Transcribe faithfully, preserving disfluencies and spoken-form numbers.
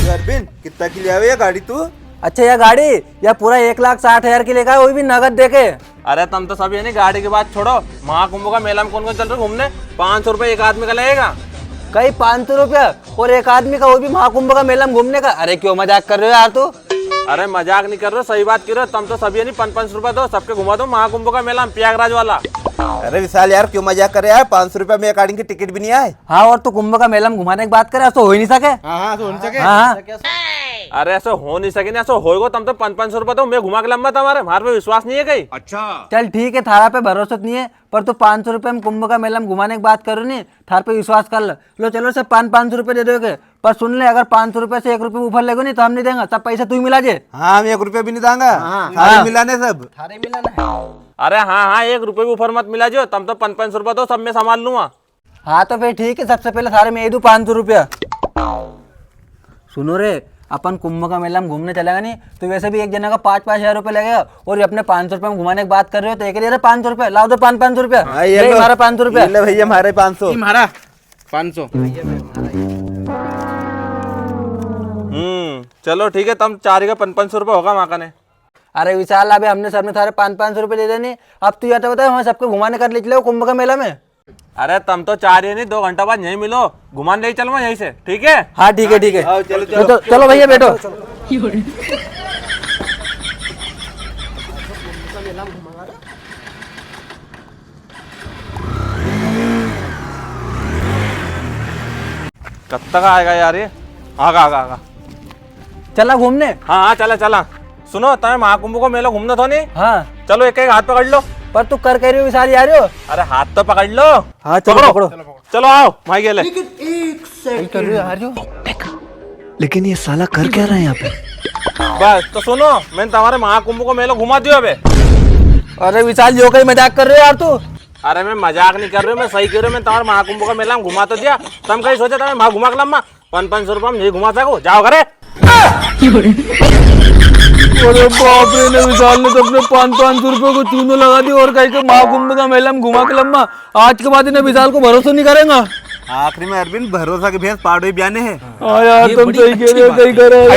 अरविंद, कितना की ले आवे ये गाड़ी तू? अच्छा, या गाड़ी, या पूरा एक लाख साठ हजार की लेकर, वो भी नगद देके। अरे, तम तो सब ये नी, गाड़ी की बात छोड़ो, महाकुंभ का मेला में कौन कौन चल रहे घूमने? पाँच सौ रुपए एक आदमी का लगेगा। कई पाँच सौ रुपया और एक आदमी का, वो भी महाकुंभ का मेला में घूमने का? अरे, क्यों मजाक कर रहे हो यार तू? अरे, मजाक नी कर रहे, सही बात कर रहे। तम तो सब ये नी, पाँच पाँच सौ रुपया दो, सबके घुमा दो महाकुंभ का मेला में, प्रयागराज वाला। अरे विशाल यार, क्यों मजाक करे यार, पाँच सौ रुपया में एक आदमी की टिकट भी नी आए। हाँ, और तू कुंभ का मेला में घुमाने की बात करे, ऐसा हो ही नी सके। हाँ, हाँ, ऐसा हो नी सके। हाँ, हाँ। अरे, ऐसा हो नी सके ना, ऐसा होएगो, तम तो पाँच पाँच सौ रुपया दो, मैं घुमा के लम्बा तमारे, मारे पे विश्वास नी है कई। अच्छा। चल ठीक है, थारा पे भरोसा तो नी है, पर तू पाँच सौ रुपया में कुंभ का मेला में घुमाने की बात करो नी, थार पे विश्वास कर ले। लो चलो, सब पाँच पाँच सौ रुपया दे दो के, पर सुन ले, अगर पाँच सौ रुपया से एक रुपया ऊपर लेगो नी तो हम नी देंगा, सब पैसा तू ही मिला जे। हाँ, हम एक रुपया भी नी दांगा। हाँ। थारे हाँ। मिलाने सब। थारे मिलाना है। अरे हाँ, हाँ, एक रुपया भी ऊपर मत मिला जो, तम तो पाँच पाँच सौ रुपया दो, सब मैं संभाल लूंगा। हाँ, तो फिर ठीक है, सबसे पहले थारे मैं ये दूँ पाँच सौ रुपया। सुनो रे, अपन कुंभ का मेला में घूमने चलेगा नी, तो वैसे भी एक जना का पाँच पाँच हजार रुपया लगेगा, और ये अपने पाँच सौ रुपया में घुमाने की बात कर रहे हो, तो एक दे रहे पाँच सौ रुपया, लाओ दो पाँच पाँच सौ रुपया। हाँ, ये ले, लो। हमारा पाँच सौ रुपया। ये ले भैया, हमारे पाँच सौ। ये हमारा पाँच सौ। हम्म, चलो ठीक है, तम चार का पाँच पाँच सौ रुपया होगा माँ कने। अरे विशाल, अबे हमने सबने थारे पाँच पाँच सौ रुपया दे देनी, अब तू या तो बता, हमें सबको घुमाने कर ले चले कुंभ का मेला में। अरे तम तो चार ही नी, दो घंटा बाद यहीं मिलो, घुमान ले चलूंगा यहीं से, ठीक है? हाँ, ठीक है, ठीक है। आओ, चलो, तो, चलो। तो, चलो भैया, बैठो। कब तक आएगा यार ये? आगा, आगा, आगा। चला घूमने? हाँ, हाँ, चला, चला। सुनो, तमे महाकुंभ को मेलो घूमनो थो नी? हाँ। चलो, एक एक हाथ पकड़ लो। पर तू कर कई रियो विशाल यार यो? अरे, हाथ तो पकड़ लो। हाँ, चलो, पकड़ो। पकड़ो। चलो, आओ, माई गेले। लेकिन एक second। कर रियो यार यो। लेकिन ये साला कर क्या रहा है यहाँ पे? बस, तो सुनो, मैंने तमारे महाकुंभ को मेलो घुमा दियो अबे। अरे विशाल, यो कई मजाक कर रियो यार तू? अरे, मैं मजाक नी कर रियो, मैं सही कई रियो, मैंने तमारे महाकुंभ का मेला में घुमा तो दिया, तम कई सोचा तमे वहाँ घुमा के लम्मा? पाँच पाँच सौ रुपया में नी घुमा सको, जाओ घरे। अरे बाप रे, ने विशाल ने तो अपने पाँच पाँच सौ रुपया को चूनो लगा दियो और कई के महाकुंभ का मेला में घुमा के लम्मा। आज के बाद इन्हें विशाल को भरोसा नी करेंगा। आखिरी में अरविंद, भरोसा की भैंस पाड़ो ही ब्याने है। हाँ यार, तम सही कई रियो, सही कई रियो।